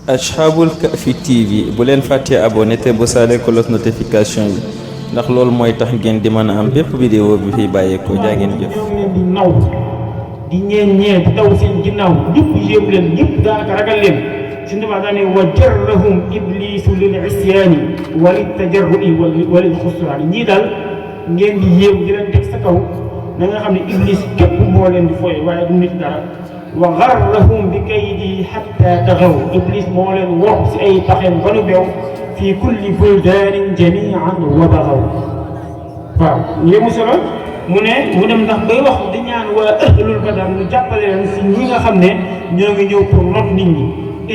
Ashabul Kahfi TV bu leen fàttee abonné te bu saale cloche notification yi ndax loolu mooy tax ngeen di mën a am bépp vidéo bi fi bàyyeekoo jaa ngeen jëf. ñoo ngi leen di naw di ñee di daw seen ginnaaw ñëpp yéem leen ñëpp daanaka ragal leen si ndima daa ne wa jarrahum iblisu lil isyaani wa lit tajarrui wa lil xusraani ñii daal ngeen di yéem di leen teg sa kaw na nga xam ne iblis képp moo leen di fooye waaye du nit dara wa garrahum bi kaydi hatta taxaw iblis moo leen wor si ay taxeem ba nu beew fi kulli buldaanin jamian wa baxaw waaw yéemu solo mu dem ndax bay wax di ñaan waa ahlul badar ñu jàppale leen si ñi nga xam ne ñoo ngi ñëw pour not nit ñi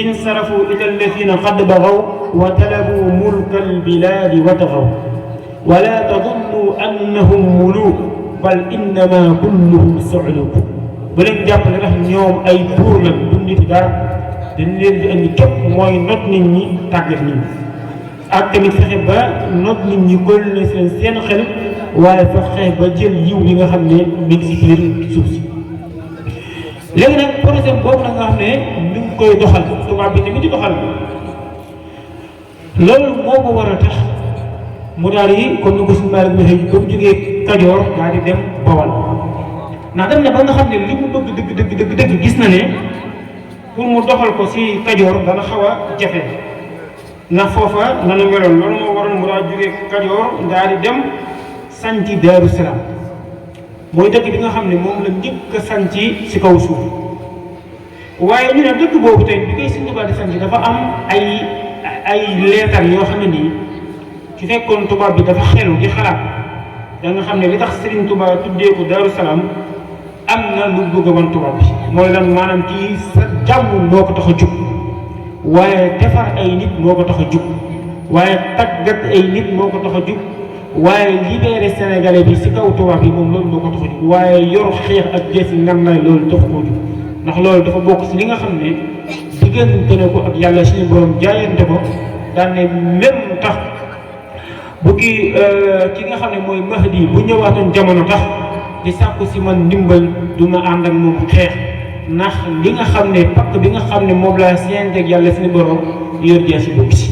insarafu ila alladina qad baxaw wa talabu mulka albiladi wa taxaw wala tadunnu annahum muluk bal innama kulluhum su'luk ba leen jàppale ndax ñoom ay buur la du nit dara dañ leen di andi képp mooy not nit ñi tàggat nit ñi ak tamit fexe ba not nit ñi góol na seen xel waaye fexe ba jël yiw yi nga xam ne mi ngi si biir suuf si léegi nag projet boobu nag nga xam ne mi ngi koy doxal tubaab bi tamit di doxal loolu moo ko war a tax mu daal yi comme ni ko suñu maalik waxee ba mu jógee Kajoor daal di dem Bawal ndax dem ne ba nga xam ne li mu bëgg dëgg gis na ne pour mu doxal ko si Kajoor dana xaw a jafe ndax foofa nanu meloon loolu moo waroon mu daal jógee Kajoor daal di dem sanci Daaru Salaam mooy dëkk bi nga xam ne moom la njëkk a sanci si kaw suuf waaye ñu ne dëkk boobu tey bi koy Sëñ Tuubaa di sanci dafa am ay leetar yoo xam ne nii ci fekkoon tubaab bi dafa xelu di xalaat da nga xam ne li tax Sëriñ Tuubaa tuddee ko Daaru Salaam am na lu bëgg a wan tubaab bi mooy lan maanaam kii sa jàmm moo ko tax a jug waaye defar ay nit moo ko tax a jug waaye tàggat ay nit moo ko tax a jug waaye libéré sénégalais bi si kaw tubaab yi moom loolu moo ko tax a jug waaye yor xeex ak jeesi ngànnaay loolu tax koo jug ndax loolu dafa bokk si li nga xam ne diggante ne ko ak yàlla suñu borom jaayante ko daan ne même tax bu ki nga xam ne mooy Mahdi bu ñëwaatoon jamono tax di sàkku si man ndimbal du ma ànd ak moom xeex ndax li nga xam ne pakk bi nga xam ne moom laa siyanteeg yàlla suñu borom yor jeesi boobu si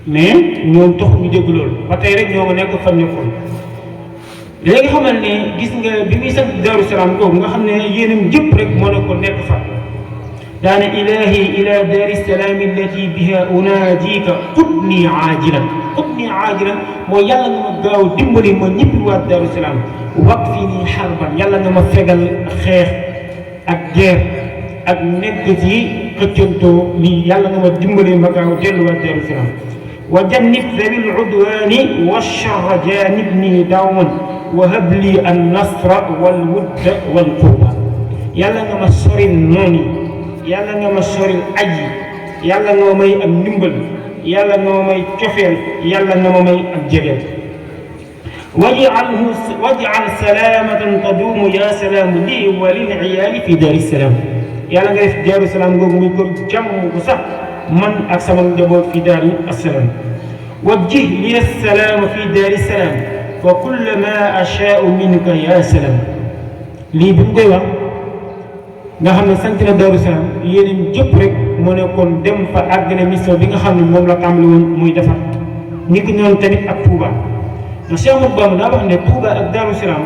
mais ñoom taxu ñu dégg loolu ba tey rek ñoo nga nekk fan nekkoon léegi xamal ne gis nga bi muy sant Daaru Salaam kooku nga xam ne yéenam jëpp rek moo nekkoon nekk fa daane ilahi ila daari salaami allati biha unaajika qutni aajilan mooy yàlla nga ma gaaw dimbali ma ñibbi waat Daaru Salaam wakfini harban yàlla nga ma fegal xeex ak guerre ak nekk ci xëccantoo lii yàlla nga ma dimbali ma gaaw delluwaat Daaru Salaam wa jannib zawil udwaani wa charra janibni dawman wa habli an nasra wal wudda wal qurba yàlla nga ma soril noonu yàlla nga ma soril aji yàlla nga ma may ak ndimbal yàlla nga ma may cofeel yàlla nga ma may ak jegeel waj'al salaamatan taduumu yaa salaamu lii wa lil iyaali fi daari salaam yàlla nga def Daaru Salaam googu muy kër jàmm bu sax man ak sama njaboot fi daari assalaam wajjih li assalaama fi daari salaam wa kulla ma ashaa'u minka yaa salaam lii bi mu koy wax nga xam ne sant na Daaru Salaam yéeneen jëpp rek moo nekkoon dem fa àggale mission bi nga xam ne moom la tàmbali woon muy defar nit ki noonu tamit ak Touba ndax Cheikh Ahmadou Bamba daa wax ne Touba ak Daaru Salaam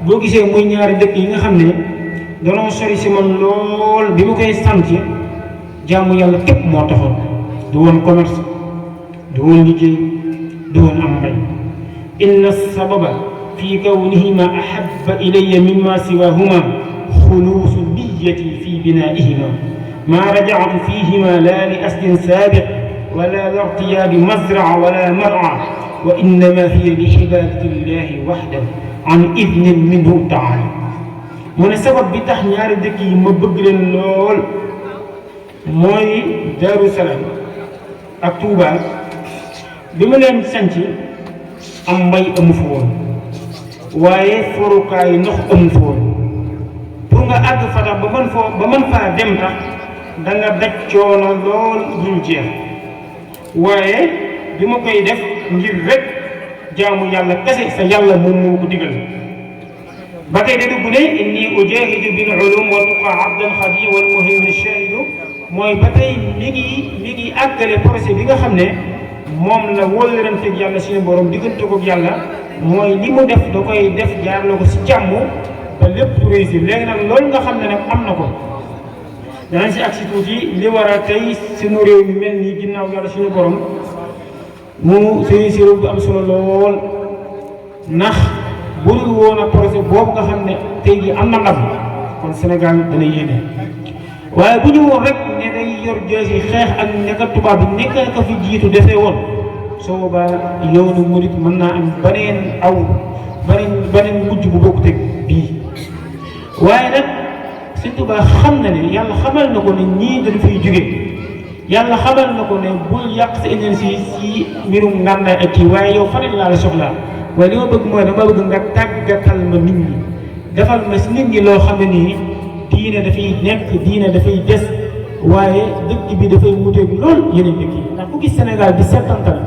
boo gisee muy ñaari dëkk yi nga xam ne danoo sori si man lool bi mu koy sant jaamu yàlla képp moo taxoon du woon commerce du woon liggéey du woon am mbay inna sababa fi kawnihima ahabba ilayya mimma siwahuma xuluusu niyati fi binaihima ma rajactu fihima la li asdin saabiq wala li irtiyaabi mazraa wala mar'a wa innama hiya li ibadati llahi waxda an idnin minhu taala mu ne sabab bi tax ñaari dëkk yi ma bëgg leen lool mooy Daaru Salaam ak Touba bi ma leen sanc am mbay amu fa woon waaye forukaayu ndox amu fa woon pour nga àgg fa tax ba mën faa dem tax da nga daj coono lool dul jeex waaye bi ma koy def ngir rek jaamu yàlla kese sa yàlla moom moo ko digal ba tey da dugg ne inni ujahidu bil ulum wa tuqa abdan xadi wal muhaymin shahidu mooy ba tey mi ngi àggale projet bi nga xam ne moom la wóllëranteeg yàlla suñu borom diggante ko ak yàlla mooy li mu def da koy def jaarloo ko si jàmm ba lépp réussir. léegi nag loolu nga xam ne nag am na ko danañ si agsi tuuti li war a tey suñu réew mi mel nii ginnaaw yàlla suñu borom mu réussir bu am solo lool ndax bu dul woon a projet boobu nga xam ne tey jii am na ndam kon Sénégal dana yéene waaye bu ñu woon rek ne day yor jeesi xeex ak nekk tubaab bi nekk ka fi jiitu defee woon soo boobaa yoonu murit mën naa am beneen mujj bu bokk teg bii waaye nag Sëñ Tuubaa xam na ne yàlla xamal na ko ne ñii dañu fiy jóge yàlla xamal na ko ne bul yàq sa énergie si mbirum ngànnaay ak kii waaye yow fan laa la soxlaa waaye li ma bëgg mooy dama bëgg nga tàggatal ma nit ñi defal ma si nit ñi loo xam ne nii diine dafay nekk diine dafay des waaye dëkk bi dafay wuteeg lool yeneen dëkk yi ndax ku gis Sénégal di settantal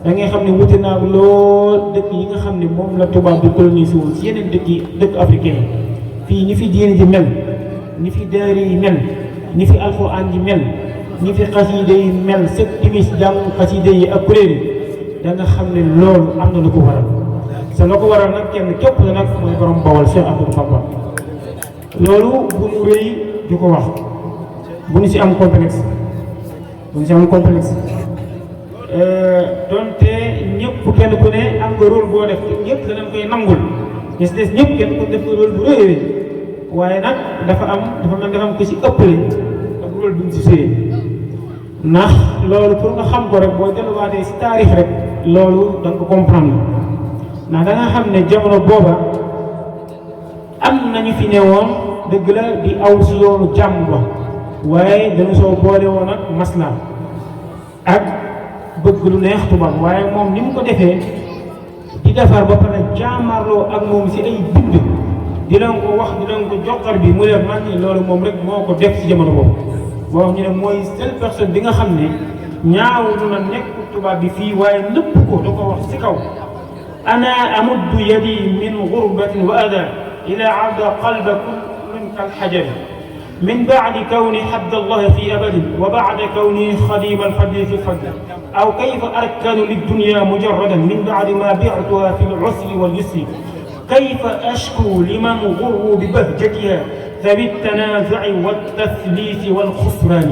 da ngay xam ne wute naa lool dëkk yi nga xam ne moom la tubaab bi colonisé woon si yeneen dëkk africain yi fii ni fi diine ji mel ni fi daari yi mel ni fi alxuraan ji mel ni fi xasida yi mel sëg timis jàng xasida yi ak kuréel da nga xam ne loolu am na lu ko waral sa la ko waral nag kenn képp la nag mooy borom Bawol Cheikh Ahmadou Bamba loolu bu ñu rëy di ko wax bu ñu si am complexe donte ñëpp kenn ku ne am nga rôle boo def ñëpp danañ koy nangul des ñëpp kenn ku def ko rôle bu rëy waaye nag dafa am ko si ëppale ak rôle bi mu si suyee ndax loolu pour nga xam ko rek boo delluwaatee si taarix rek loolu da nga ko comprendre ndax da nga xam ne jamono booba am nañu fi ne woon dëgg la di aw si yoonu jàmm ba waaye dañu soo boole woon ak masla ak bëgg lu neex tubaab waaye moom ni mu ko defee di defar ba pare jaamarloo ak moom si ay bind di leen ko wax di leen ko joxar bi mu leen man ni loolu moom rek moo ko def si jamono boobu boo wax ñu ne mooy seule personne bi nga xam ne ñaawlu na nekk tubaab bi fii waaye nëpp ko da ko wax si kaw ana amuddu yadi min gurbatin wa ada ila abda qalba kullin kal xajar min baadi kawni xabd allah fi abadin wa baada kawni xadima alfadli fi lfadl aw kayfa arkanu liddunya mujaradan min baadi ma bictuha fi lusri walyusri kayfa ashku liman gurru bi bahjatiha ذوي التنازع والتثليث والخسران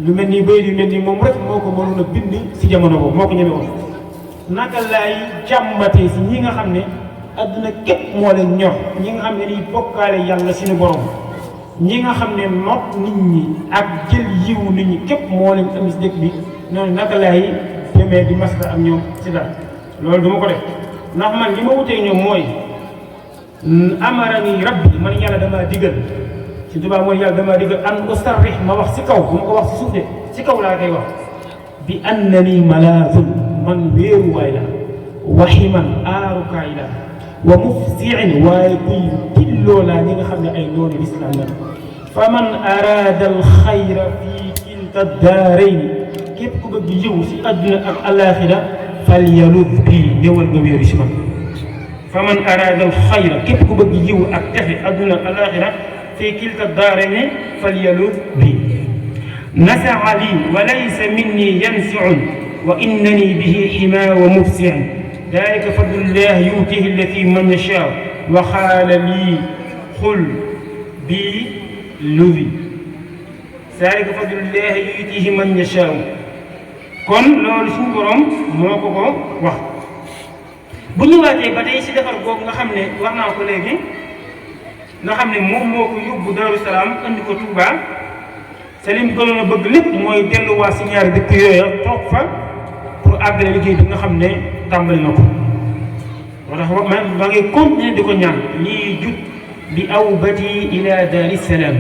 lu mel ni béy yu mel ni moom rek moo ko mënoon a bind si jamono boobu moo ko ñeme woon naka laay jàmbatee si ñi nga xam ne adduna képp moo leen ñor ñi nga xam ne dañuy bokkaale yàlla suñu borom ñi nga xam ne noot nit ñi ak jël yiwu nit ñi képp moo leen am si dëkk bi noonu naka laay demee di masla ak ñoom si dara loolu duma ko def ndax man li ma wutee ñoom mooy amarani rabbi man yàlla damaa digal si tubaab mooy yàlla damaa digal an usarrih ma wax si kaw bu ma ko wax si suuf de si kaw laa koy wax bi annani malaazun man wéeruwaay la waximan aarukaay la wa mufsiin waaye kuy dilloo laa ñi nga xam ne ay noonu lislaam la fa man araada al xayra fii kilta daarayni képp ku bëgg yiw si adduna ak alaxira falyalud bii ñëwal nga wéeru si man fa man araada al xayra képp ku bëgg yiw ak texe adduna ak alaxira fii kilta daarayni falyalud bii nasaa lii wa laysa minni yansiun wa innani bihi xima wa mufsiin dalika fadlullah yuutihi allati man yashaa wa xaala lii xul bii lubi dalika fadlullah yuutihi man yashaa kon loolu suñu borom moo ko ko wax. bu ñëwaatee ba tey si defar googu nga xam ne wax naa ko léegi nga xam ne moom moo ko yóbbu Daaru Salaam andi ko Touba sa lim gënoon a bëgg lépp mooy delluwaat si ñaari dëkk yooya toog fa pour àggale liggéey bi nga xam ne tàmbali na ko. moo tax ma ngi continuer di ko ñaan lii jut bi awbati ila daari salaam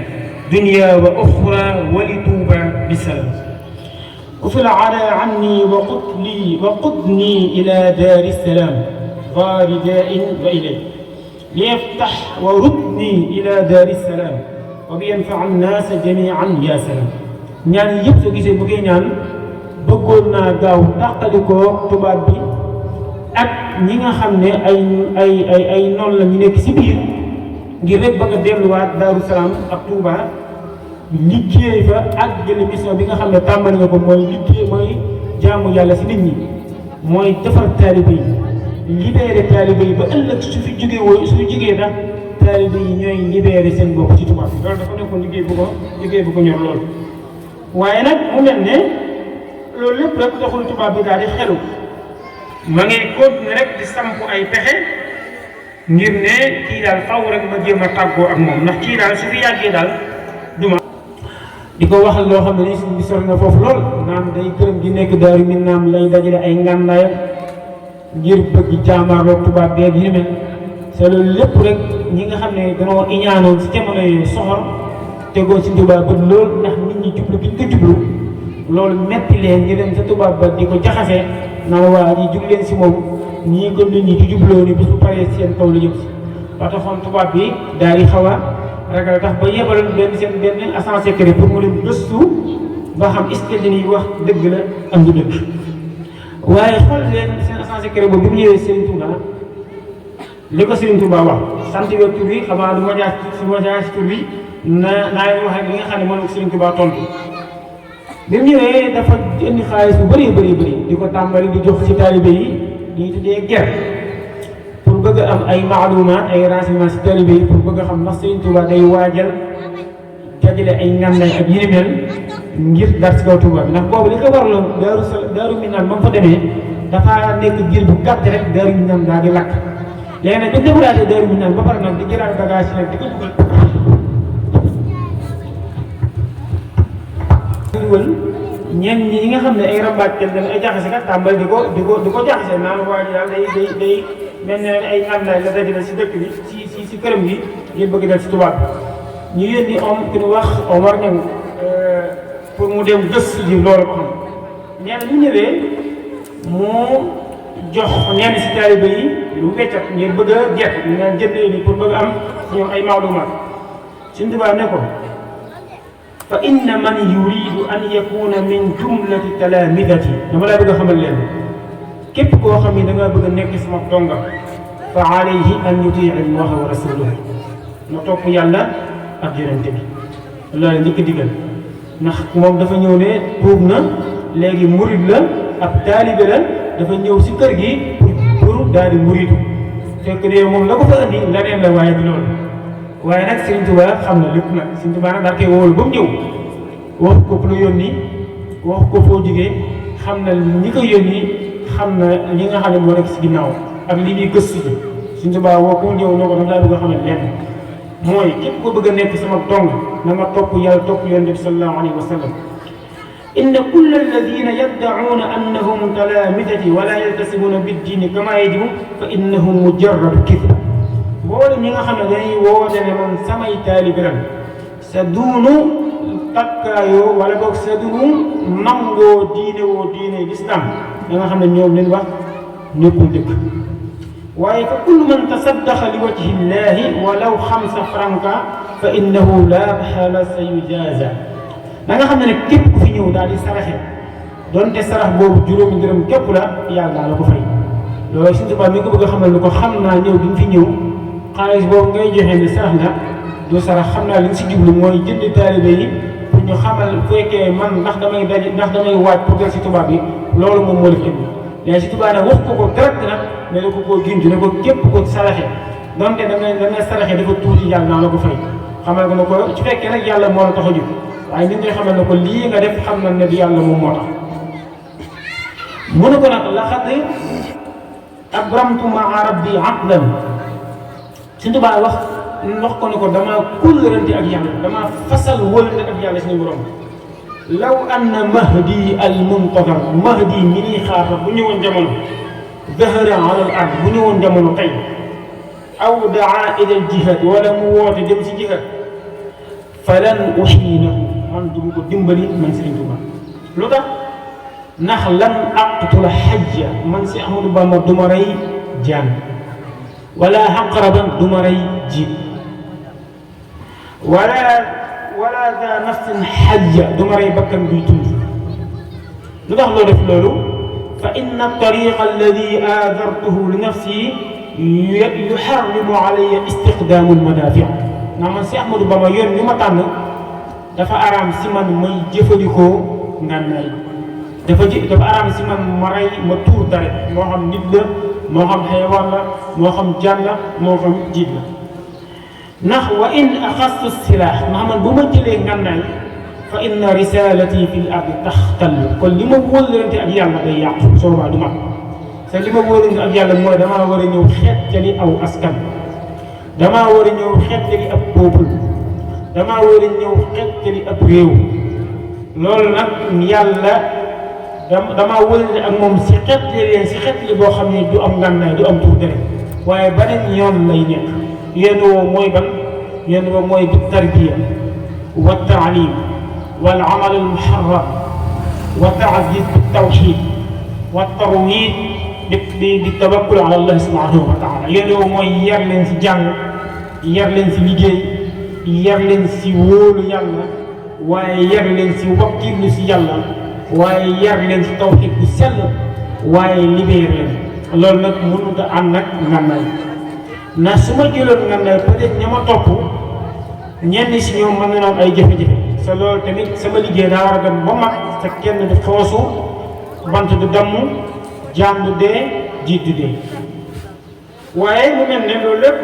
dunya wa uxra wa li Touba bi salaam ufil ala anni wa qudni ila daari salaam daari daa'in wa ilay liyaftax wa rudni ila daari salaam wa bi yanfa annaasa jamian ya salaam ñaan yëpp soo gisee bu koy ñaan bëggoon naa gaaw tàqalikoo tubaab bi ak ñi nga xam ne ay noonu la ñu nekk si biir ngir rek bëgg a delluwaat Daaru Salaam ak Touba liggéey fa àggale mission bi nga xam ne tàmbali nga ko mooy liggéey mooy jaamu yàlla si nit ñi mooy defar taalibe yi libéré taalibe yi ba ëllëg su fi jógee woo su jógee nag taalibe yi ñooy libéré seen bopp ci tubaab bi loolu dafa nekkoon liggéey bu ko ñor loolu waaye nag mu mel ne loolu lépp rek taxul tubaab bi daal di xelu ma ngi continuer rek di samp ay pexe ngir ne kii daal faw rek ma jéem a tàggoo ak moom ndax kii daal su fi yàggee daal duma di ko waxal loo xam ne ni suñ bi sori na foofu lool naan day këram gi nekk Daaru Minam lay dajale ay ngànnaayam ngir bëgg jaamaarloo tubaab beeg yi mel te loolu lépp rek ñi nga xam ne dañoo iñaanoon si jamono yooyu soxor tegoo si tubaab ba lool ndax nit ñi jublu bi ñu ko jublu loolu metti leen ñu dem sa tubaab ba di ko jaxase naan waa ji jug leen si moom ñii ko nit ñi di jubloo ni bis bu paree seen kaw la jëm si ba taxoon tubaab bi daal di xaw a ragal tax ba yebaloon benn agent secret pour mu dem gëstu ba xam est-ce que li ñuy wax dëgg la am du dëgg waaye xool leen seen agent secret boobu bi mu ñëwee Serigne Touba li ko Serigne Touba wax sant nga tur bi xamaa du ma jaar si tur bi naa leen wax ak li nga xam ne moom Serigne Touba tontu bi mu ñëwee dafa indi xaalis bu bëri di ko tàmbali di jox ci taalibe yi di tuddee ger pour bëgg a am ay maalumaat ay renseignements ci taalibe yi pour bëgg a xam ndax Serigne Touba day waajal dajale ay ngànnaay ak yi mel ngir dar si kaw Touba bi ndax boobu li ko waraloon Daaru Minam ba mu fa demee dafa nekk diir bu gàtt rek Daaru Minam daal di lakk léegi nag bi defaraatee Daaru Minam ba pare nag di jëlaat bagage yi nag di ko dugal ñenn ñi nga xam ne ay rambaaj kenn dañ ay jaxase kat tàmbali di ko jaxase naan waa ji daal day mel ne ay ngànnaay la dajale si dëkk bi si këram gi ngir bëgg dal si tubaab ñu yónni ku ñu wax Omar ñëw pour mu dem gëstu ji loolu ko xam ñenn ñu ñëwee mu jox ñenn si taalibe yi lu weccat ngir bëgg a jekk ñu naan jëndee ni pour bëgg am si ñoom ay maalumaat suñu tubaab ne ko fa inna man yuridu an yakuna min jumlati talamidati dama laa bëgg a xamal leen képp koo xam ne da ngaa bëgg a nekk sama donga fa alayhi an yutii allaha wa rasulahu na topp yàlla ak yonente bi loolu la njëkk digal ndax moom dafa ñëw ne tuub na léegi murid la ab taalibe la dafa ñëw si kër gi pour daal di muridu fekk de moom la ko fa andi leneen la waaye du loolu waaye nag Serigne Touba xam na lépp nag Serigne Touba nag daal koy wóolu ba mu ñëw wax ko ku la yónni wax ko foo jógee xam na ñi ko yónni xam na li nga xam ne moo nekk si ginnaaw ak li ñuy gëstu ji Serigne Touba woo ko ñëw ne ko dama laa bëgg a xam ne lenn mooy képp ko bëgg a nekk sama dong na nga topp yàlla topp yonent bi sallallahu alayhi wa sallam inna kulla alladina yaddacuuna annahum talaamidati wala yaltasimuuna biddiini kama yajibu fa innahum mujarradu kidb boole ñi nga xam ne dañuy woote ne man samay taalibe lan sa duunu takkaayoo wala boog sa duunu nangoo diine lislaam da nga xam ne ñoom leen wax nekkul dëkk waaye fa kullu man tasaddaqa li wajhi llahi walaw 5 franca fa innahu la mahala sa yujaza da nga xam ne képp ku fi ñëw daal di saraxe donte sarax boobu juróomi dërëm képp la yàlla la ko fay loolu Sëriñ Tuubaa mi ko bëgg a xamal ni ko xam naa ñëw bi nga fi ñëw xaalis boobu ngay joxe ni sarax nga du sarax xam naa li nga si jublu mooy jënd taalibe yi pour ñu xamal fekkee man ndax damay waaj pour del si tubaab bi loolu moom moo la fi indi léegi si tubaab nag wax ko direct nag mais da ko koo junj ne ko képp ko saraxe donte damay saraxe dafa tuuti yàlla naa la ko fay xamal ko ne ko su fekkee nag yàlla moo la tax a jóg waaye ni ngay xamal ne ko lii nga def xam na ne di yàlla moom moo tax mu ne ko nag laqad abramtu maa rabbi aqdan Sëriñ Tuubaa wax ko ne ko damaa kóllërante ak yàlla damaa fasal wóllante ak yàlla suñu borom law anna mahdi al muntazar mahdi mi nii xaar bu ñëwoon jamono dahara ala al ard bu ñëwoon jamono tey aw daa ila al jihad wala mu woote dem si jihad falan uxiinahu man du ko dimbali man Sëriñ Tuubaa lu tax ndax lan aqtula xajja man si Ahmadu Bamba du ma rey jaan wala xaqraban du ma rey jiib wala za nafsin xajja du ma rey bakkan buy tund lu tax loo def loolu fa inna tariqa alladi aadartuhu li nafsi yuxarrimu alayya istiqdaamu almadaafi naa man si Ahmadu Bamba yoon ñu ma tànn dafa araam si man may jëfandikoo ngànnaay dafa araam si man ma rey ma tuur dara moo xam nit la moo xam xeewaan la moo xam jaan la moo xam jiit la ndax wa in axastu silaax ndax man bu ma jëlee ngànnaay fa inna risalati fi l ardi taxtallu kon li ma wóolante ak yàlla day yàqu soobaa du mat te li ma wóolante ak yàlla mooy damaa war a ñëw xettali aw askan damaa war a ñëw xettali ab peuple damaa war a ñëw xettali ab réew loolu nag yàlla damaa wóolante ak moom si xettali boo xam ne du am ngànnaay du am tuur dere waaye beneen yoon lay nekk yoon woo mooy ban yoon woo mooy bi tarbiya wa taalim wal amal al muharram wa taazis bi tawxid wa tarwid bi tawakkul ala allah subhanahu wa taala yoon woo mooy yar leen si jàng yar leen si liggéey yar leen si wóolu yàlla waaye yar leen si wakkilu si yàlla waaye yar leen si tawxid bu sell waaye libéré leen loolu nag mënut a ànd nag ngànnaay na su ma jëloon ngànnaay peut-être ña ma topp ñenn si ñoom mën na am ay jafe-jafe sa loolu tamit sama liggéey daa war a dem ba mat te kenn du xoosu bant du damm jaam du dee jiit du dee waaye mu mel ne loolu lépp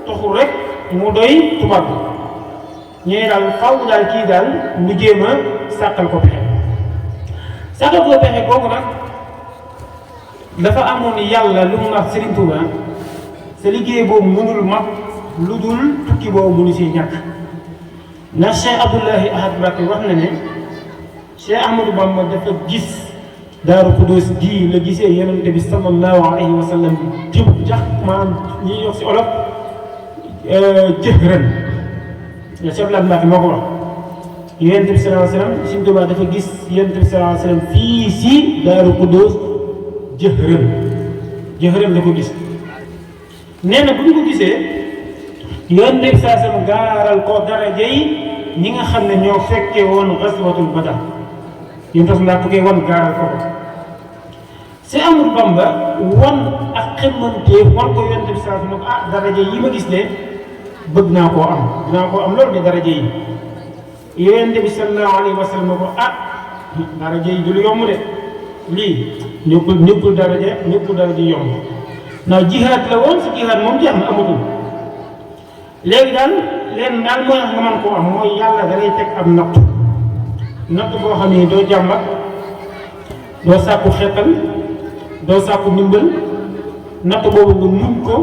taxul rek mu doy tubaab bi ñee daal faw daal kii daal mu jéem a sàkkal ko pexe sàkkal ko pexe boobu nag dafa amoon yàlla lu mu wax Serigne Touba sa liggéey boobu mënul mat lu dul tukki boobu mënu si ñàkk ndax Cheikh Abdoulahi Ahad Mbacké wax na ne Cheikh Ahmadou Bamba dafa gis Daaru Xudoos ji la gisee yonente bi sallallahu alayhi wa sallam jëm jax maanaam ñi wax si olof jëhran la Cheikh Abdoulahi Mbacké moo ko wax yonente bi sallallahu alayhi wa sallam Serigne Touba dafa gis yonente bi sallallahu alayhi wa sallam fii si Daaru Xudoos jëhran la ko gis nee na bu ñu ko gisee yoon dég saa sam gaaral ko daraja yi ñi nga xam ne ñoo fekkee woon gaswatul Badar yéen tas ndaa tukkee wan gaaral ko si Ahmadou Bamba wan ak xemmanteef wan ko yoon dég saa sam ne ko daraja yi ma gis de bëgg naa koo am dinaa koo am loolu de daraja yi yonent bi sallallahu alayhi wa sallam ko daraja yi du lu yomb de lii ñëppul daraja yomb ndax jihaad la woon si jihaad moom jeex na amatul léegi daal leen daal mooy nga mën koo am mooy yàlla dalay teg ab natt boo xam ne doo jàmbat doo sàkku xetal doo sàkku ndimbal natt boobu nga muñ ko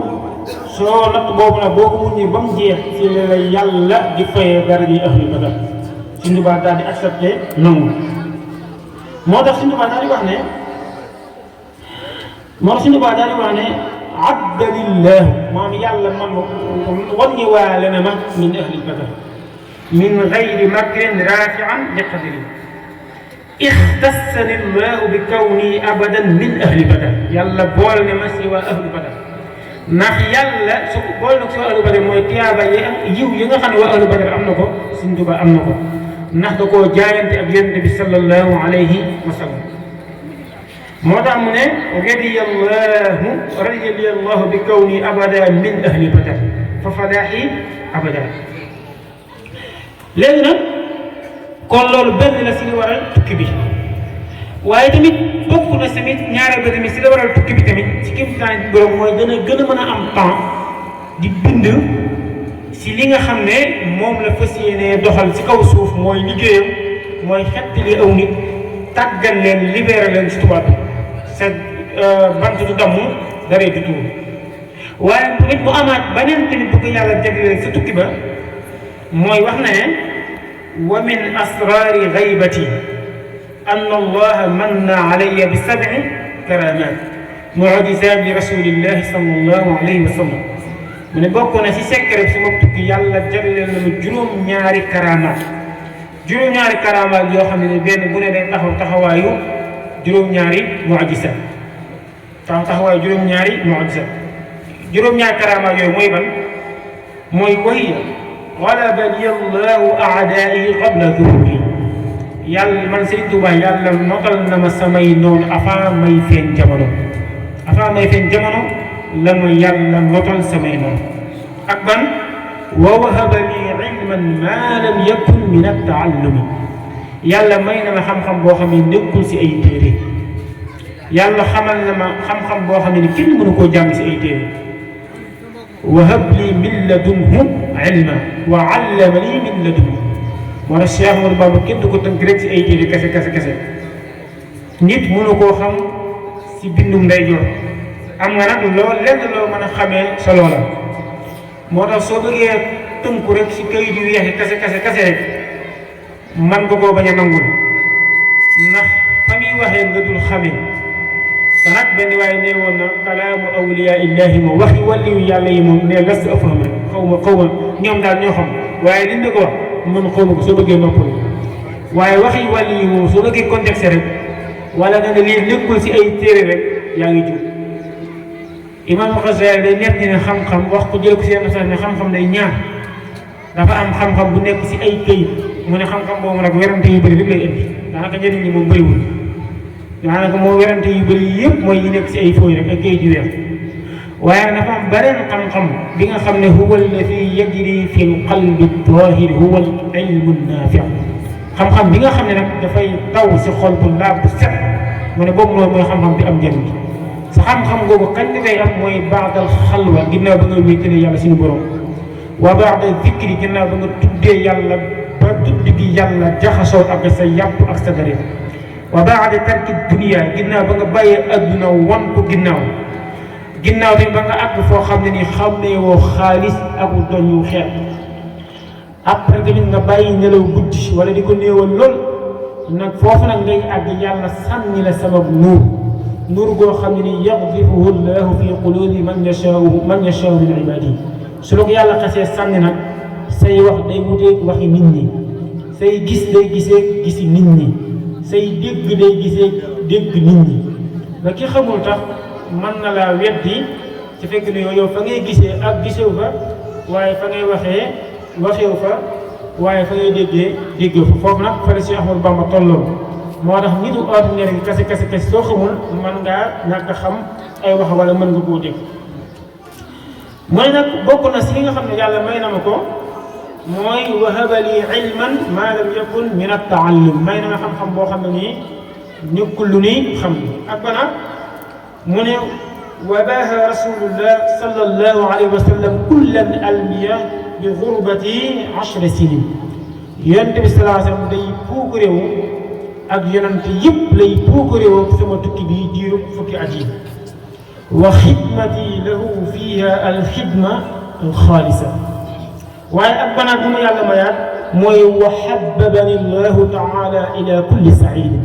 soo natt boobu nag boo ko muñee ba mu jeex ci la yàlla di fayee dara ji ahlu badar Sëñ Tuubaa daal di accepté nangu moo tax Sëñ Tuubaa daal di wax ne abda lillah moom yàlla man wàññi waale na ma min ahli badar min gayri makrin rafian li qadri ixtassani llahu bi kawni abadan min ahli badar yàlla bool ne ma si waa ahli badar ndax yàlla su bool nag si waa ahli badar mooy tiyaaba yiw yi nga xam ne waa ahli badar am na ko Sëñ Tuubaa am na ko ndax da koo jaayante ak Yonent bi sallallahu alayhi wa sallam moo tax mu ne radiyallahu bi kawni abada min ahli badar fa fadaaxi abada léegi nag kon loolu benn la si li waral tukki bi waaye tamit bokk na tamit ñaareel ba tamit si la waral tukki bi tamit ci kéemtaan borom mooy gën a mën a am temps di bind si li nga xam ne moom la fas yéenee doxal si kaw suuf mooy liggéeyam mooy xettali aw nit tàggal leen libéré leen si tubaab bi sa bant du damm daree du tuur waaye tamit mu amaat beneen tamit bu ko yàlla jagleel sa tukki ba mooy wax na ne wa min asraari gaybati anna allaha manna alayya bi sab'i karamat mu'jizat li rasulillahi sallallahu alayhi wa sallam mu ne bokk na si secret sama tukki yàlla jagleel na ma juróom-ñaari karamaat yoo xam ne benn bu ne day taxawaayu juróom-ñaari mu'jiza taxawaayu juróom-ñaari karamaat yooyu mooy ban mooy wahiya galabani allahu a'daa'i qabla zuhuri yàlla man Sëriñ Tuubaa yàlla notal na ma samay noonu avant may feeñ jamono la ma yàlla notal samay noonu ak ban wa wahaba li ilman ma lam yakun min at-taallumi yàlla may na ma xam-xam boo xam ne nekkul si ay téere yàlla xamal na ma xam-xam boo xam ne kenn mënu koo jàng si ay téere wahab li min ladunhu ilma wa allama li min ladunhu moo tax Cheikh Ahmadou Bamba kenn du ko tënk rek si ay téere kese nit mënu koo xam si bindum ndeyjoor am nga nag lenn loo mën a xamee sa loola moo tax soo bëggee tënku rek si kayit yu weex yi kese rek man nga koo bañ a nangul ndax fa muy waxee nga dul xamee te nag benn waaye nee woon na kalaamu awliyaa illahi moom waxi wàlliyu yàlla yi moom ne las afham rek xaw ma ñoom daal ñoo xam waaye liñ la ko wax man xaw ma ko soo bëggee noppal waaye waxi wàlli yi moom soo bëggee contexte rek wala nga ne lii nekkul si ay téere rek yaa ngi jub imam Xasaali day nekk ne xam-xam wax ko jël ko si yenn sax ne xam-xam day ñaar dafa am xam-xam bu nekk si ay këyit mu ne xam-xam boobu nag werante yu bëri rek lay indi daanaka njëriñ ñi moom bëriwul daanaka moo werante yu bëri yëpp mooy yi nekk si ay fooy rek ak këyit yu weex waaye dafa am beneen xam-xam bi nga xam ne huwa alladi yajri fi lqalbi tahir huwa al ilmu naafi xam-xam bi nga xam ne nag dafay taw si xol bu laab bu set mu ne boobu loolu mooy xam-xam bi am njëriñ sa xam-xam googu kañ la day am mooy baadal xalwa ginnaaw ba nga wéetale yàlla suñu borom wa baada zikri ginnaaw ba nga tuddee yàlla ba tudd gi yàlla jaxasoo ak sa yàpp ak sa deret wa baada tarki dunia ginnaaw ba nga bàyyee adduna wan ko ginnaaw bi ba nga àgg foo xam ne ni xam ne woo xaalis ak doñ yu xeet après tamit nga bàyyi nelaw guddi wala di ko néewal lool nag foofu nag ngay àgg yàlla sànni la sabab nuur goo xam ne ni yaqdifuhu llahu fi qulubi man yashaau min ibadihi su la ko yàlla xasee sànni nag say wax day wuteeg waxi nit ñi say gis day gisee gisi nit ñi say dégg day gisee dégg nit ñi ba ki xamul tax mën na laa weddi ci fekk ne yow fa ngay gisee ak gisew fa waaye fa ngay waxeew fa waaye fa ngay déggee fa foofu nag fa la Cheikh Ahmadou Bamba tolloon moo tax nitu ordinaire gi kese soo xamul mën ngaa ñàkk a xam ay wax wala mën nga koo dégg mooy nag bokk na si li nga xam ne yàlla may na ma ko mooy wahaba li ilman ma lam yakun min at-taallum may na ma xam-xam boo xam ne nii nekkul lu ni xam ak bana mu ne wabaha rasulullah sallallahu alayhi wa sallam kullan almiya bi gurbati 10 sinin yonent bi sallallahu alayhi wa sallam day puuku réew ak yonent yëpp lay puuku réew sama tukki bi diiru fukki at yi wa xidmati lahu fiha alxidma alxaalisa waaye ak banaat bu ma yàlla mayaat mooy wa xababani llahu taala ila kulli saidin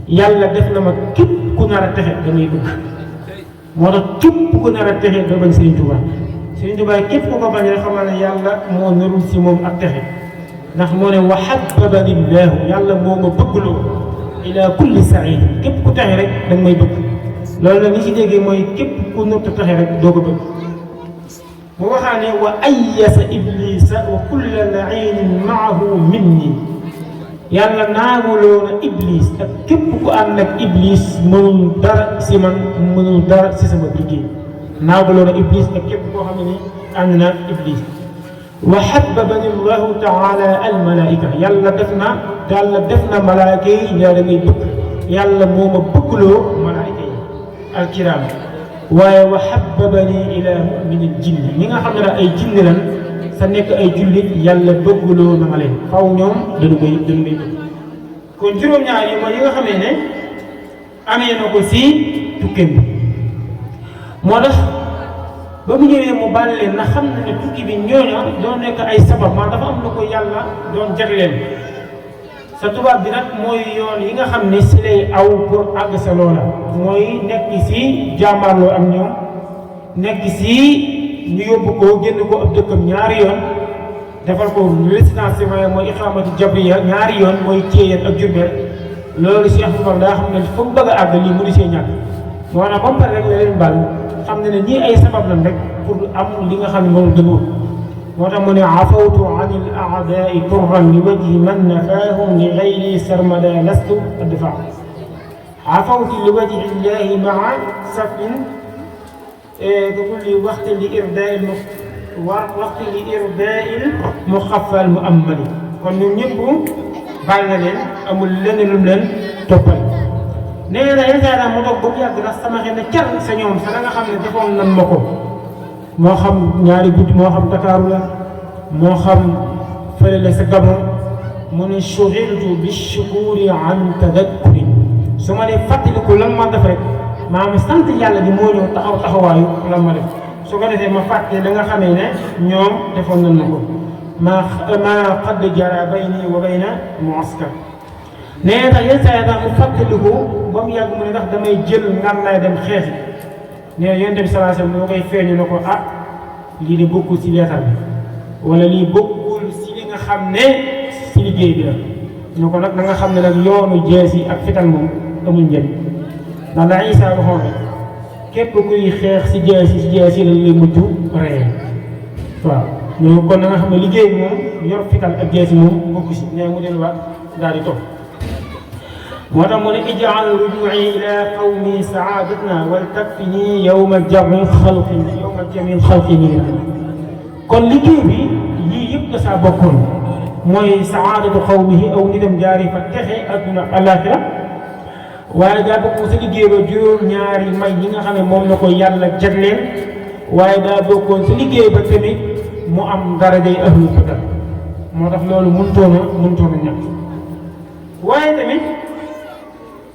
yàlla def na ma képp ku nar a texe damay bëgg moo tax képp ku nar a texe da bañ Sëriñ Tuubaa képp ku ko bañ rek xamal ne yàlla moo narul si moom ak texe ndax moo ne wa xababani llahu yàlla moo ma bëggloo ila kulli saidin képp ku texe rek da nga may bëgg loolu la li ci déggee mooy képp ku nutta taxe rek doo ko bëgg mu waxaa ne wa ayyasa iblisa wa kulla lainin maahu minni yàlla naaguloo na iblis ak képp ku ànd ak iblis mënul dara si man mënul dara si sama liggéey naaguloo na iblis ak képp koo xam ne ni ànd na iblis wa xababani llahu taala almalaika yàlla def na malaaka yi ñaa da ngay bëgg yàlla moo ma bëggloo malaaka yi alkiram waaye wa xababani ila muminil jinni ñi nga xam ne daal ay jinni lan sa nekk ay jullit yàlla bëggloo na ma leen faw ñoom dañu may bëgg kon juróom-ñaar yi mooy yi nga xamee ne amee na ko si tukkeem bi moo tax ba mu ñëwee mu baal leen na xam na ne tukki bi ñooña doon nekk ay sabab maa dafa am lu ko yàlla doon jagleel sa tubaab bi nag mooy yoon yi nga xam ne si lay aw pour àgg sa loola mooy nekk si jàmbaarloo ak ñoom nekk si ñu yóbbu ko génn ko ab dëkkam ñaari yoon defal ko résidence mooy iqaamatu jabriya ñaari yoon mooy Thiéyène ak Diourbel loolu si Ahmadu daa xam ne fa mu bëgg a àgg lii mënu see ñàkk moo tax ba mu pare rek la leen baal xam ne ne ñii ay sabab lan rek pour am li nga xam ne moom gën wut moo tax mu ne afawtu an il aadaai turran li wajhi man nafaahum li gayri sarmada lastu adfa afawtu li wajhi llahi maa safin ka kulli waxti li irdaai waxtu li irdaa'il muxaffal mu ammali kon ñun ñëpp bàyyi na leen amul lenn lu mu leen toppal nee na yenn saa yi mu toog ba mu yàgg ndax sama xel ne car sa ñoom sa la nga xam ne defoon nan ma ko moo xam ñaari guddi moo xam Dakaaru la moo xam fële la sa Gabon mu ne shughiltu bi shukuri an tadakkuri su ma dee fàttaliku lan ma def rek maanaam sant yàlla bi moo ñëw taxaw taxawaayu lan ma def su ko defee ma fàtte da nga xamee ne ñoom defoon nañ na ko ma qad jara bayni wa bayna muaskar nee tax yenn saa yi tax mu fàttaliku ba mu yàgg mu ne ndax damay jël ngànnaay dem xeexi nee na yonent bi sallallahu alayhi wasallam moo koy feeñu ne ko ah lii de bokkul si leetar bi wala lii bokkul si li nga xam ne si liggéey bi la ñu ko nag da nga xam ne nag yoonu jees yi ak fital moom amul njëriñ ndax la Isaa waxoon rek képp kuy xeex si jees yi lañ lay mujj rey waaw ñoo kon da nga xam ne liggéey bi moom yor fital ak jees yi moom bokku si nee mu delluwaat daal di toog moo tax mu ne ij'al ruju'i ila qawmi sa'aadatna wal takfini yawma jam'i xalqi nii kon liggéey bi yii yëpp da saa bokkoon mooy saadatu qawmihi aw nitam jaari fa texe adduna alaxira waaye daa bokk sa liggéey ba juróom-ñaari may yi nga xam ne moom la ko yàlla jagleel waaye daa bokkoon sa liggéey ba tamit mu am darajay ahlu badar moo tax loolu mënutoon a ñàkk waaye tamit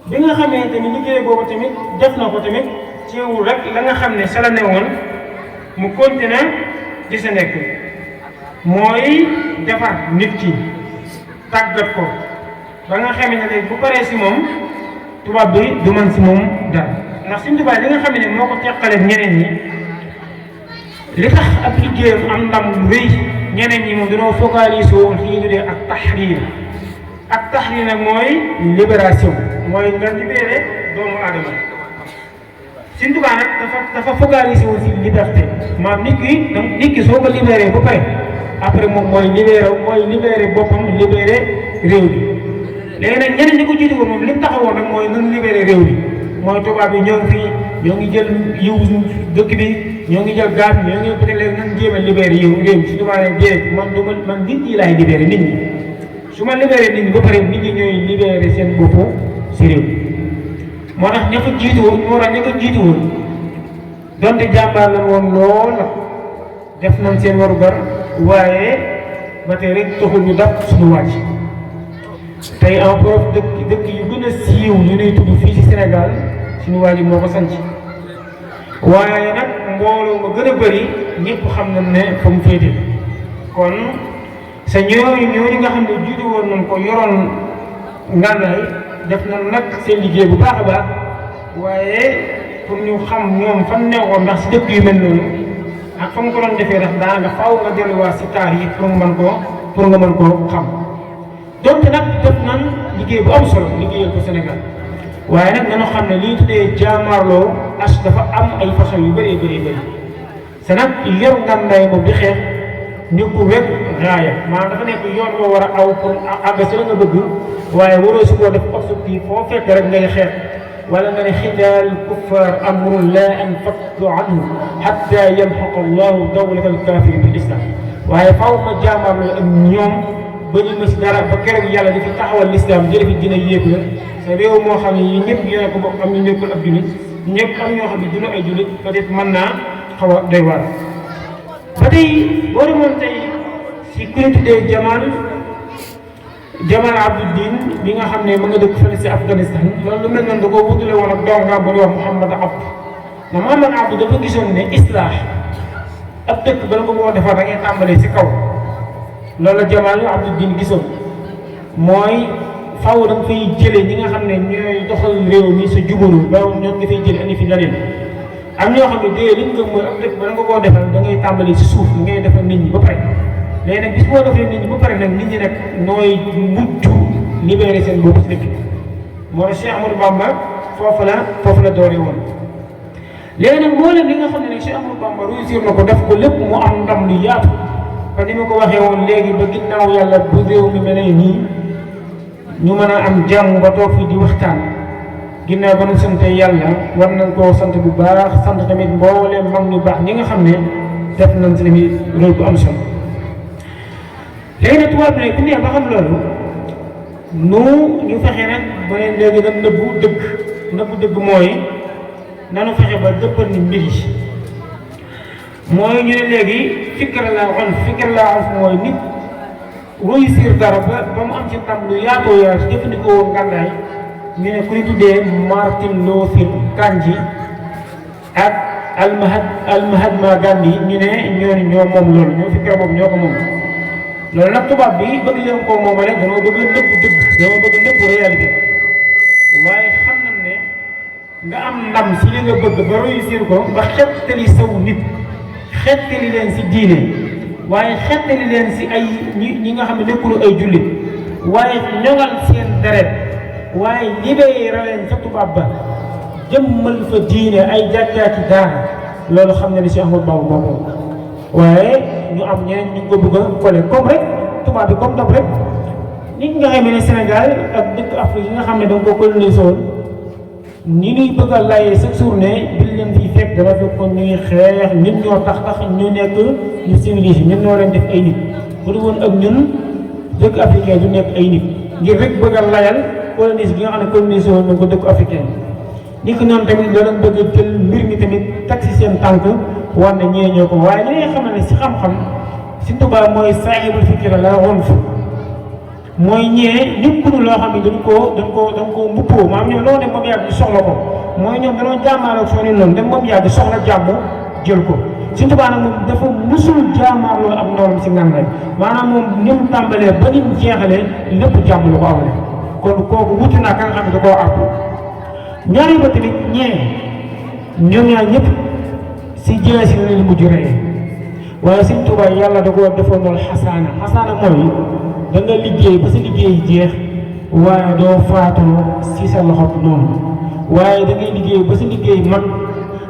bi nga xamee tamit liggéey boobu tamit def na ko tamit ciwul rek la nga xam ne sa la ne woon mu continuer di sa nekk mooy defar nit ki tàggat ko ba nga xamee ne léegi bu paree si moom tubaab bi du man si moom dara ndax suñu tubaab li nga xam ne moo ko teqaleeg ñeneen ñi li tax ab liggéeyam am ndam lu rëy ñeneen ñi moom dañoo focaliser woon fi ñu tuddee ak taxriir nag mooy libération mooy nga libéré doomu aadama suñu tubaab nag dafa focaliser woon si liberté maanaam nit ki soo ko libéré ba pare après moom mooy libéré boppam libéré réew bi léegi nag ñeneen ñi ko jiitu woon moom li mu taxawoon nag mooy nan libéré réew bi mooy tubaab bi ñoo ngi fii ñoo ngi jël yiw dëkk bi ñoo ngi jël gaz bi ñoo ngi peut-être léegi nan jéem a libéré yiw réew bi su tubaab ne déedéet man nit ñi laay libéré nit ñi su ma libéré nit ñi ba pare nit ñi ñooy libéré seen bopp si réew moo tax ña ko jiitu woon donte jàmbaar la woon lool nag def nañ seen warugar waaye ba tey rek taxul ñu dab suñu wàcc tey en prof dëkk yu gën a siiw ñu lay tudd fii ci Sénégal suñu waa ji moo ko sanc waaye nag mbooloo ma gën a bëri ñëpp xam nañ ne fa mu féete kon sa ñooñu nga xam ne jiitu woon nañ ko yoroon ngànnaay def na nag seen liggéey bu baax a baax waaye pour ñu xam ñoom fan neexoon ndax si dëkk yu mel noonu ak fa nga ko doon defee ndax daanaka faaw nga delluwaat si taar yi pour nga mën koo xam donte nag def nan liggéey bu am solo liggéeyal ko Sénégal waaye nag dañoo xam ne li ñu tuddee jaamaarloo dafa am ay façon yu bëree bëri c'est nag yor ngànnaay moom di xeex ñu ko wekk raaya maanaam dafa nekk yoon boo war a aw pour àgg si la nga bëgg waaye waroo si koo def objectif foo fekk rek ngay xeex wala nga ne xidaal kuffar amrun la anfaktu anhu hatta yamxaqa allahu dawlata alkaafiri bil islam waaye faaw ma jaamaarloo ak ñoom ba ñu mës dara ba keroog yàlla di fi taxawal l'islam jële fi dina yéeg la sa réew moo xam ne yi ñëpp yore ko bokk am ñu nekkul ab jullit ñëpp am ñoo xam ne dina ay jullit peut-être mën naa xaw a doy waar ba tey boo demoon tey si ku ñu tuddee Jamal Abdou-Din bi nga xam ne ma nga dëkk fële si Afghanistan loolu lu mel noonu da koo wutale woon ak dongam bu ñuy wax Mouhamad Abd na Mouhamad Abd dafa gisoon ne islaax ab dëkk bala nga koo defar da ngay tàmbalee si kaw loolu la Jamal Abdou-Din gisoon mooy faaw da nga fay jëlee ñi nga xam ne ñooy doxal réew mi sa jubalu ba ñoom nga fay jëlee andi fi leneen am ñoo xam ne dee liñ gëm mooy ab dëkk bala nga koo defal da ngay tàmbalee si suuf li ngay defal nit ñi ba pare léegi nag bis boo defee nit ñi ba pare nag nit ñi nag nooy mujj libéré seen bopp si dëkk bi moo tax Cheikh Amadou Bamba foofu la dooree woon léegi nag moo leen li nga xam ne nag Cheikh Amadou Bamba réussir na ko def ko lépp mu am ndam lu yaatu kon ni ma ko waxee woon léegi ba ginnaaw yàlla bu réew mi mel nii ñu mën a am jàmm ba toog fii di waxtaan ginnaaw ba nu sante yàlla war nañ koo sant bu baax sant tamit mbooleem mag ñu baax ñi nga xam ne def nañ si li muy rôle bu am solo. léegi nag tubaab bi ne ku ne ba xam loolu ñu fexe nag ba ne léegi nag nëbbu dëgg mooy nanu fexe ba dëppal ni mbir yi mooy ñu ne léegi fikra laa on mooy nit réussir dara ba mu am ci ndam lu yaatoo yaatu jëfandikoo woon ngànnaay ñu ne ku ñu tuddee Martin Luther Gandhi ak Mahatma Gandhi ñu ne ñoo moom loolu ñoo fikra boobu ñoo ko moom. loolu nag tubaab bi bëgg leen koo moomale dañoo bëgg nëbb dëgg dañoo bëgg nëbb réalité waaye xam nañ ne nga am ndam si li nga bëgg ba réussir ko ba xettali saw nit xettali leen si diine waaye xettali leen si ay ñi nga xam ne nekkul ay jullit waaye ñoŋal seen deret waaye libéré leen ca tubaab ba jëmmal fa diine ay jàkkaati daara loolu xam ne ni si Ahmadu Bamba moo ko waaye ñu am ñeneen ñu ko bëgg a collé comme rek tubaab bi comme dab rek nit nga xam ne Sénégal ak dëkk Afrique yi nga xam ne danga ko colonisé woon ni ñuy bëgg a layee chaque journée bi leen fiy fekk dama fekk kon ñuy xeex ñun ñoo tax ñu nekk ñu civilisé ñun ñoo leen def ay nit bu dul woon ak ñun dëkk africain du nekk ay nit ngir rek bëgg a layal colonisé gi nga xam ne colonisé woon nañ ko dëkk africain ni ko noonu tamit doo leen bëgg a jël mbir mi tamit teg si seen tànk war na ñee ñoo ko waaye li nga xam ne si xam-xam si tubaab mooy saahibul fikra la woon fu mooy ñee ñëpp loo xam ne dañ koo mbubboo maanaam ñoom loo dem ba mu yàgg soxla ko mooy ñoom dañoo jàmmaaroo soo ni noonu dem ba mu yàgg soxla jàmm jël ko si tubaab nag moom dafa musul jàmmaaroo ak noonu si ngan rek maanaam moom ni mu tàmbalee ba ni mu jeexalee lépp jàmm la ko amale kon kooku wuti naa ka nga xam ne da koo àpp ñaari ba tamit ñee ñoom ñaar ñëpp si jëlee si la mujj rey waaye Sëñ Tuubaa yàlla da koo defoon loolu xasaana mooy da nga liggéey ba sa liggéey jeex waaye doo faatoo si sa loxo noonu waaye da ngay liggéey ba sa liggéey mag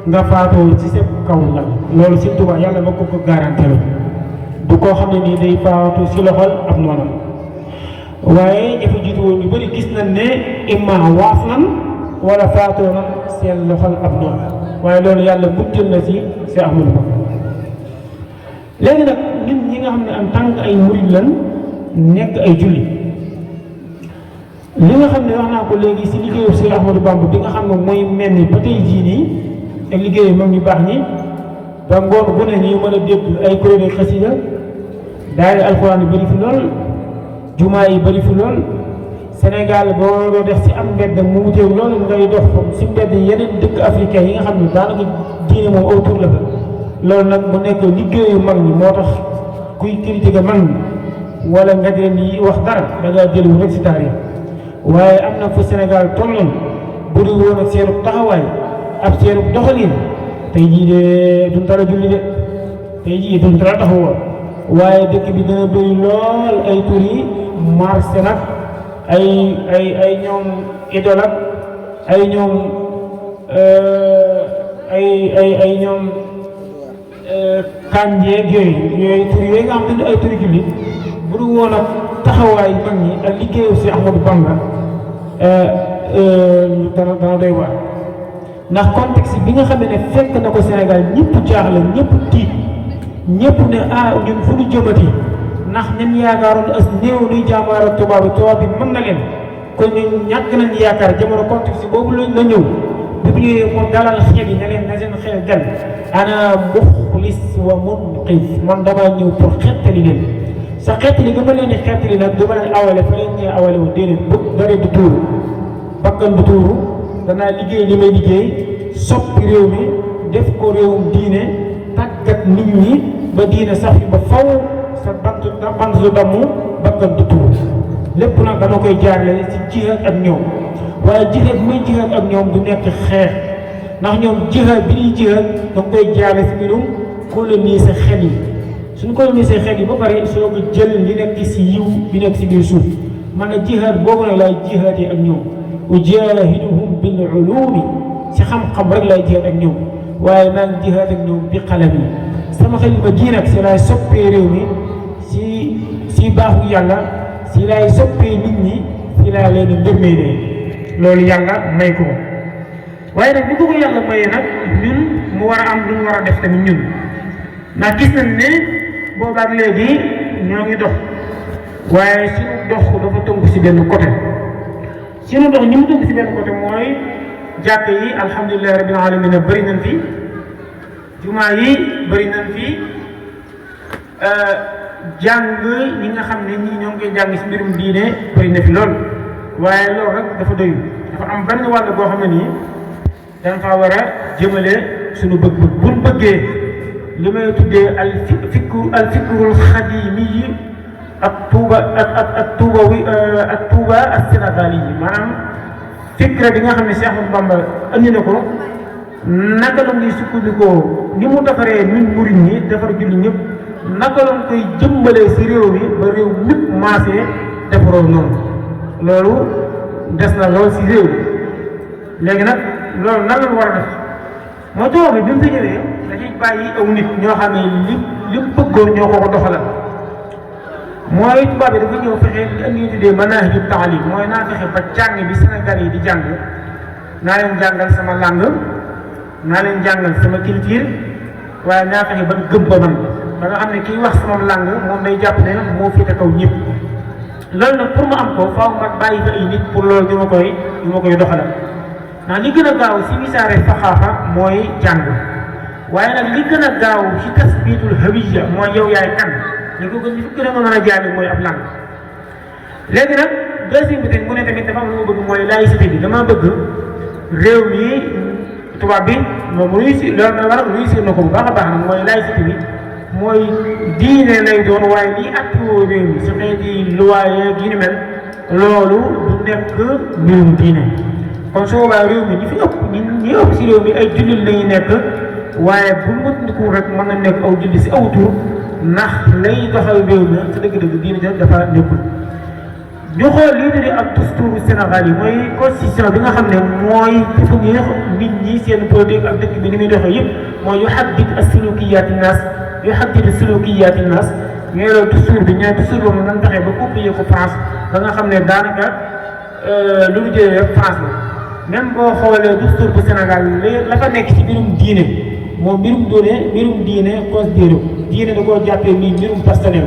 nga faatoo si sa kaw la loolu Sëñ Tuubaa yàlla ma ko garanté la du koo xam ne nii day faatu si loxol ab noonam waaye dafa jiitu woon ñu bëri gis nañ ne imma waaf nan wala faatoo nan seen loxol ab noonu waaye loolu yàlla mujjal na si Ahmadu Bamba léegi nag ñun ñi nga xam ne en tant que ay murid lan nekk ay julli li nga xam ne wax naa ko léegi si liggéeyu si Ahmadu Bamba bi nga xam ne mooy mel ni ba tey jii nii ak liggéeyu mag ñu baax ñi ba ngoon bu ne ñu mën a dégg ay kuréel xasida daari alxuraan yi bëri fi lool jumaa yi bëri fi lool Sénégal boo doo def si am mbedd mu wuteew loolu ngay dox si mbedd yeneen dëkk africain yi nga xam ne daanaka diine moom autour la fa loolu nag mu nekk liggéeyu mag ñi moo tax kuy critiquer mag ñi wala nga leen di wax dara da ngaa jëlu rek si taarix waaye am na fu Sénégal tolloon bu dul woon ak seenu taxawaay ak seenu doxalin tey jii de duñ dara julli de tey jii duñ dara taxawoon waaye dëkk bi dana bëri lool ay tur yi marché nag ay ñoom idole ak ay ñoom ay ñoom kànjeeg yooyu tur yooyu nga xam ne ay turi julli bu dul woon ak taxawaay mag ñi ak liggéeyu si Ahmadu Bamba dana doy waar ndax contexte bi nga xam ne fekk na ko Sénégal ñëpp jaaxle ñëpp tiit ñëpp ne ñun fu ñu jëmati ndax ñun yaakaaroon as néew nuy jàmbaar ak tubaab bi mën na leen kon ñun ñàkk nañ yaakaar jamono contexte boobu la ñëw bi bu ñëwee moom dalal xel yi ne leen na seen xel dal ana muxlis wa munqis man damaa ñëw pour xettali leen sa xettali nga ma leen di xettali nag du ma leen awale fa leen ñee awale wu déedéet bu dara du tuuru bakkan du tuuru danaa liggéey li may liggéey soppi réew mi def ko réewum diine tàggat nit ñi ba diine sax ba faw sa bant du damm bakkan du tuuru lépp nag dama koy jaarale ci jihaad ak ñoom waaye jihaad muy jihaad ak ñoom du nekk xeex ndax ñoom jihaad bi ñuy jihaad da nga koy jaarale si mbirum coloniser xel yi suñ coloniser xel yi ba pare soo ko jël li nekk si yiw bi nekk si biir suuf man na jihaad boobu nag laay jihaad yi ak ñoom ujahiduhum bil ulumi si xam-xam rek laay jihaad ak ñoom waaye maa ngi jihaad ak ñoom bi xalam yi sama xel ma ji nag si laay soppee réew mi si baaxu yàlla si laay soppee nit ñi si laa leen ndërmee loolu yàlla may ko waaye nag bu ko yàlla mayee nag ñun mu war a am lu ñu war a def tamit ñun ndax gis nañ ne boobaak léegi ñoo ngi dox waaye suñu dox dafa tënku si benn côté suñu dox ñi mu tënku si benn côté mooy jàkk yi alhamdulilahi rabbil alamin bëri nañ fi jumaa yi bëri nañ fi jàng ñi nga xam ne ñii ñoo ngi koy jàng si mbirum diine bëri na fi lool waaye loolu rek dafa doyul dafa am benn wàll boo xam ne nii dañ faa war a jëmale suñu bëgg-bëgg buñ bëggee li may tuddee al fikrul xadimi yi ak tuuba ak sénégali yi maanaam fikra bi nga xam ne Cheikh Ahmadou Bamba andi na ko naka la ñuy sukkandikoo ni mu defaree ñun murid ñi defar julli ñëpp naka la koy jëmbalee si réew mi ba réew ñëpp maasee defaroo noonu loolu des na lool si réew léegi nag loolu nan la war a def moo tax bi mu fi ñëwee dañuy bàyyi aw nit ñoo xam ne li mu bëggoon ñoo ko doxalal mooy tubaab bi dafa ñëw fexe li indi tuddee manahiju taalim mooy naa fexe ba jàng bi Sénégal yi di jàng naa leen jàngal sama langue naa leen jàngal sama culture waaye naa fexe ba gëm ko man ba nga xam ne kiy wax sama langue moom day jàpp ne moo féete kaw ñëpp loolu nag pour mu am ko faaw nga bàyyi fa ay nit pour loolu ñu ma koy doxalal ndax li gën a gaaw si wisaare faxaafa mooy jàng waaye nag li gën a gaaw si tasbiitul hawiya mooy yow yaay kan li ko gën a mën a jaay mooy ab langue léegi nag deuxième bi tamit mu ne tamit dafa am lu ma bëgg mooy laïcité bi dama bëgg réew mi tubaab bi moom réussir loolu na war a réussir na ko bu baax a baax nag mooy laïcité bi mooy diine lay doon waaye lii attoo réew mi su xeeti luwaaye gi ni mel loolu du nekk mbirum diine kon su boobaa réew mi ñi fi ëpp ñi ëpp si réew mi ay jullit lañuy nekk waaye bu mutndiku rek mën na nekk aw jullit si aw tur ndax lay doxal réew mi sa dëgg-dëgg diine ja dafa nekkul ñu xool lii tuddee ak dusturu Sénégal yi mooy constitution bi nga xam ne mooy définir nit ñi seen politique ak dëkk bi ni muy doxee yëpp mooy yuhaddid as-sulukiyaati naas yuhaddid as-sulukiyaati naas ñooy loolu dustur bi ñooy dustur boobu nan taxee ba copier ko France ba nga xam ne daanaka lu mu jëlee rek France la même boo xoolee dustur bu Sénégal la fa nekk ci mbirum diine moom mbirum diine considéré diine da koo jàppee nii mbirum personnel